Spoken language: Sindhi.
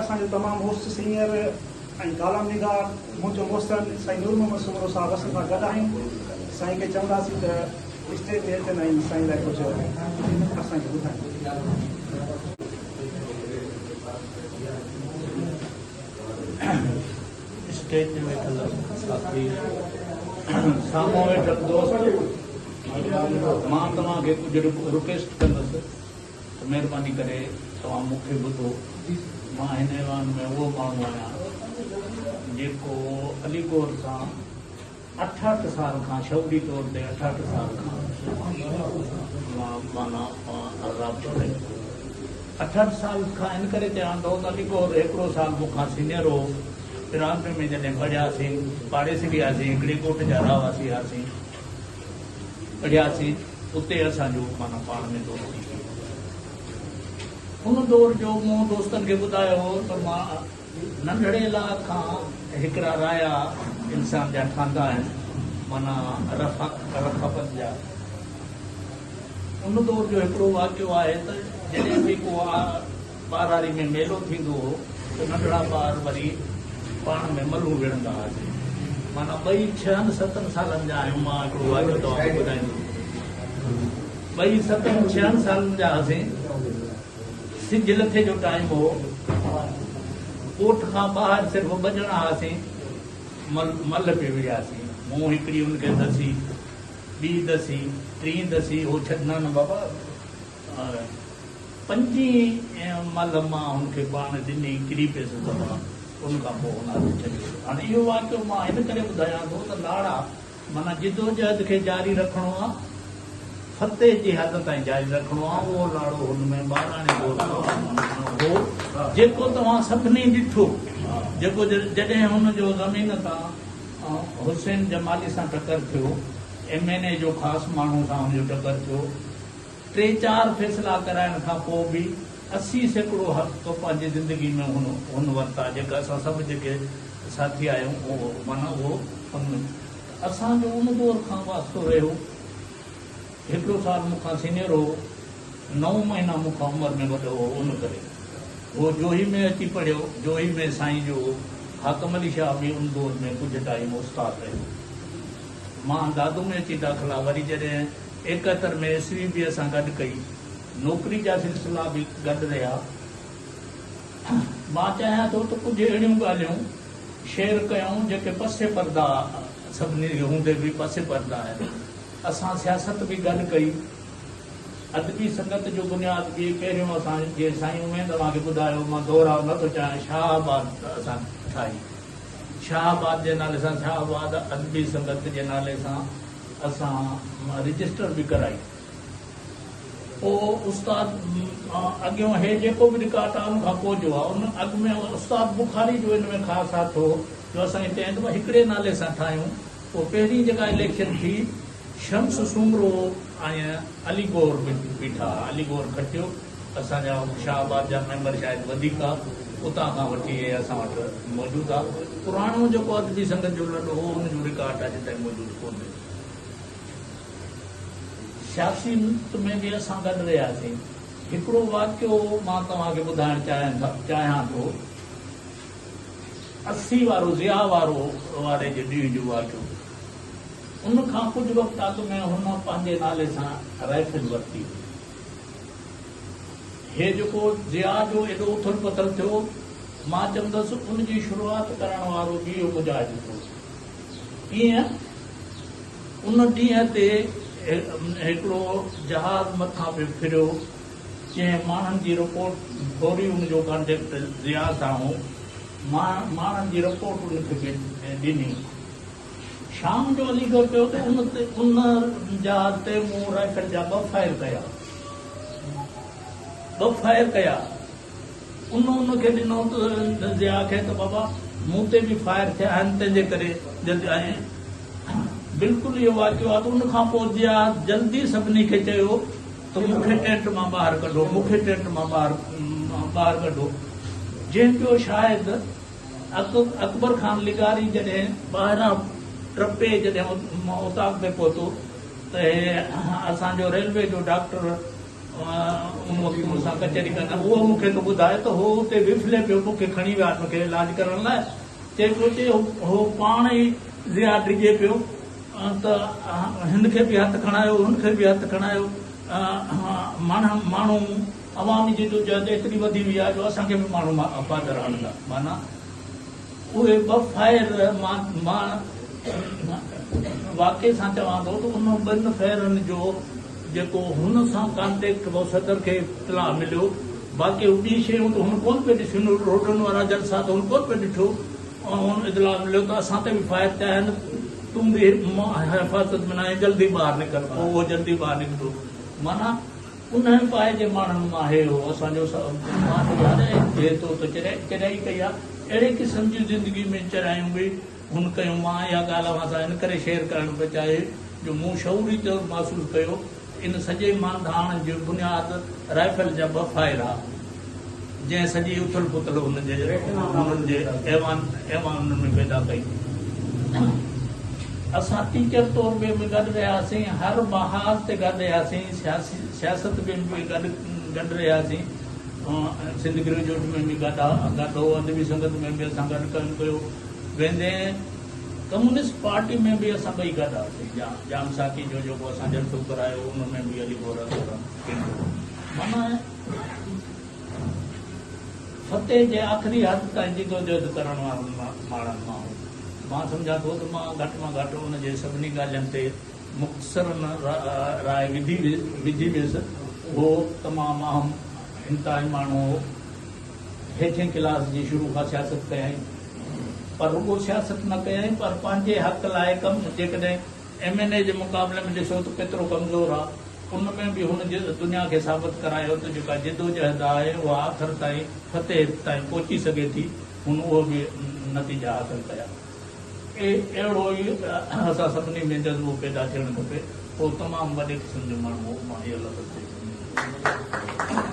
اسان جو تمام هوسٽ سينئر ۽ ڪالم نگار منهنجو محسن سائين نور محمد سومرو صاحب اسان سان گڏ آهن. سائين کي چونداسين ته اسٽيج تي اچن ۽ سائين لاء ڪجهه اسان کي ٻڌائين. اسٽيج تي ويٺل ساٿي، سامهون ويٺل دوست، مان توهان کي ڪجهه رڪويسٽ ڪندس ته مهرباني ڪري توهان مون کي ٻڌو. مان هن ايوان ۾ اهو ماڻهو آهيان جيڪو علي گوهر سان 68 سال کان شعوري طور تي 68 سال کان معنيٰ رابطو رهيو. 68 سال کان ان ڪري چوان ٿو ته علي گوهر هڪڙو سال مون کان سينئر هو. پرائمري ۾ جڏهن پڙهياسين، پاڙيسري هئاسين، هڪڙي ڳوٺ جا رهواسي هئاسين، پڙهياسين، اتي اسان جو معنيٰ پاڻ ۾ دوستي ٿي. ان دور جو مون دوستن کي ٻڌايو هو ته مان ننڍڙي لاء کان هڪڙا رايا انسان جا ٺهندا آهن، معنيٰ رفاقت جا. ان دور جو هڪڙو واقعو آهي ته جڏهن به ڪو ٻهراڙي ۾ ميلو ٿيندو هو ته ننڍڙا ٻار وري پاڻ ۾ ملهون وڙهندا هئاسين. معنيٰ ٻئي ڇهن ستن سالن جا آهيون، مان هڪڙو واقعو توهان کي ٻڌائيندس. ٻئي ستن ڇهن سالن جا هئاسين. سج لٿي جو ٽائيم هو. ڳوٺ کان ٻاهر صرف ٻه ڄڻا هئاسين. ملهه پئي وڙهياسين. مون هڪڙي ان کي دسي، ٻي دسي، ٽين دسي، هو ڇڏ نه نه بابا. پنجين ملهه مان هن کي پاڻ ڏني، ڪري پيس دفعا، ان کان پوء هن هٿ ڇڏيو. هاڻي اهو واقعو مان هن ڪري ٻڌايان ٿو ته لاڙا معنيٰ جدوجهد کي جاري رکڻو آ، فتح جي حد تائين جاري رکڻو آ، اهو لاڙو هن ۾ ٻاراڻي دور کان هو، جيڪو توهان سڀني ڏٺو، جيڪو جڏهن هن جو زمين تان حسين جمالي سان ٽڪر ٿيو، ايم اين اي جو خاص ماڻهو سان هن جو ٽڪر ٿيو، ٽي چار فيصلا ڪرائڻ کان پوء به 80% حق پنهنجي زندگي ۾ هن ورتا، جيڪا اسان سڀ جيڪي ساٿي آهيون اهو معنيٰ اهو ان ۾ ته اسان جو ان دور کان واسطو رهيو. هڪڙو سال مون کان سينيئر هو، نو مهينا مون کان عمر ۾ وڏو هو، ان ڪري هو جوهي ۾ اچي پڙهيو. جوهي ۾ سائين جو حاڪم علي شاهه به ان دور ۾ ڪجهه ٽائيم استاد رهيو. مان دادو ۾ اچي داخلا وري جڏهن 71 ۾ عيسوي به اسان گڏ ڪئي. نوڪري جا سلسلا به گڏ رهيا. مان چاهيان ٿو ته ڪجهه اهڙيون ڳالهيون شيئر ڪيون جيڪي پس پرده سڀني کي هوندي به پس پرده آهن. اسان سياست به گڏ ڪئي. ادبي سنگت جو بنياد به پهريون اسان جي سائين اميد اوهان کي ٻڌايو مان دهراء نه ٿو چاهيان شاهه آباد اسان ٺاهي. شاهه آباد جي نالي سان شاهه آباد ادبي سنگت جي نالي سان اسان رجسٽر به ڪرائي. پوء استاد اڳيون هي جيڪو به رڪارڊ آهي ان کان پوء جو آهي ان اڳ ۾ استاد بخاري جو ان ۾ خاص هٿ هو جو اسان کي چيائين ته هڪڙي نالي سان ٺاهيون. پوء پهرين جيڪا اليڪشن ٿي شمس سومرو ۽ علي گوهر به بيٺا ها. علي گوهر کٽيو. اسان جا شاهه آباد جا ميمبر شايد وڌيڪ ها اتان کان وٺي هي اسان وٽ موجود ها. پراڻو جيڪو ادبي سنگت جو لڏو هو ان جو رڪارڊ اڄ تائين موجود ڪونهي. سياسيت ۾ به اسان گڏ رهياسين. هڪڙو واقعو مان توهان کي ٻڌائڻ چاهيان ٿو. 80 وارو ضياء وارو واري جي ڏينهن جو واقعو. ان کان ڪجهه وقت اڳ ۾ هن پنهنجي نالي سان رائفل ورتي هئي. هي جيڪو ضياء جو ايڏو اٿل پٿل ٿيو، مان چوندس ان جي شروعات ڪرڻ وارو به اهو مجاهد هو. ڪيئن؟ ان ڏينهن تي هڪڙو جهاز مٿان پئي ڦريو، جنهن ماڻهن جي رپورٽ فوري ان جو ڪانٽيڪٽ ضياء سان هو، ماڻهن جي رپورٽ ان کي پئي ڏني. شام جو علي گهر پيو ته ان جهاز تي مون رائفل جا ٻه فائر ڪيا. ٻه فائر ڪيا. ان ان کي ڏنو ته ضياء کي ته بابا مون تي به فائر ٿيا آهن تنهن جي ڪري جلدي ۽ بلڪل اهو واقعو آهي ته ان کان پوء ضياء جلدي سڀني کي چيو ته مون کي ٽينٽ مان ٻاهر ڪڍو مون کي ٽينٽ مان ٻاهر ٻاهر ڪڍو جنهن جو شاهد اڪبر خان لغاري جڏهن ٻاهران ٽپي جڏهن اوطاق تي پهتو ته اسان جو ريلوي جو ڊاڪٽر ان وقت مون سان ڪچهري ڪندا اهو مون کي ٿو ٻڌائي ته هو اتي وڦلي پيو مون کي کڻي ويا ان کي علاج ڪرڻ لاء چئي پيو چي هو پاڻ ئي ضياء ڊڄي پيو ته هن کي به هٿ کڻايو هن کي به هٿ کڻايو ماڻهو عوامي جدوجهد ايتري وڌي وئي آهي جو اسان کي به ماڻهو پادر هڻندا معنيٰ اهي ٻه فائر مان مان واقعي سان چوان ٿو ته انهن ٻن فائرن جو جيڪو هن سان ڪانٽيڪٽ هو صدر کي اطلاع مليو باقي هو ٻي شيون ته هن ڪونه پئي ڏسيون روڊن وارا جلسا ته هن ڪونه پئي ڏٺو ۽ هن اطلاع مليو ته اسان تي به فائر ٿيا آهن تون به حفاظت ۾ ناهين جلدي ٻاهر نڪر پوء اهو جلدي ٻاهر نڪتو معنيٰ انهن پائي جي ماڻهن مان هي هو اسان جو مان چيو يار هي تو ته چريائي ڪئي آهي اهڙي قسم جون زندگي ۾ چريايون به هن ڪيون مان اها ڳالهه اوهان سان ان ڪري شيئر ڪرڻ پئي چاهي جو مون شعوري طور محسوس ڪيو ته ان سڄي مانڌاڻ جو بنياد رائفل جا ٻه فائر ها جنهن سڄي اٿل پٿل هن جي هنن جي ايوان ايوانن ۾ پيدا ڪئي. اسان ٽيچر طور به به گڏ رهياسين، هر محاذ تي گڏ رهياسين، سياسي سياست ۾ به گڏ گڏ رهياسين، سنڌ گريجوئيٽ ۾ به گڏ گڏ هو، ادبي سنگت ۾ به اسان گڏ ڪم ڪيو، ويندي ڪميونسٽ پارٽي ۾ به اسان ٻئي گڏ هئاسين، ڄام ساقي جو جيڪو اسان جلسو ڪرايو ان ۾ به علي گوهر اسان سان گڏ هو. معنيٰ فتح جي آخري حد تائين جدوجهد ڪرڻ وارن ماڻهن مان هو. مان سمجهان ٿو ته مان گهٽ مان گهٽ ان جي سڀني ڳالهين تي مختصراً راء وجهي ويس. هو تمام اهم انتهائي ماڻهو هو. هيٺين ڪلاس جي شروع کان سياست ڪيائين. پر رڳو سياست نه ڪيائين پر پنهنجي حق لاء ڪم جيڪڏهن ايم اين اي جي مقابلي ۾ ڏسو ته ڪيترو ڪمزور آ. ان ۾ به هن دنيا کي ثابت ڪرايو ته جيڪا جدوجهد آهي اها آخر تائين فتح تائين پهچي سگهي ٿي. هن اهو به نتيجا حاصل ڪيا. اهڙو ئي اسان سڀني ۾ جذبو پيدا ٿيڻ کپي. هو تمام وڏي قسم جو ماڻهو هو. مان اهو لفظ چئي سگهان ٿو.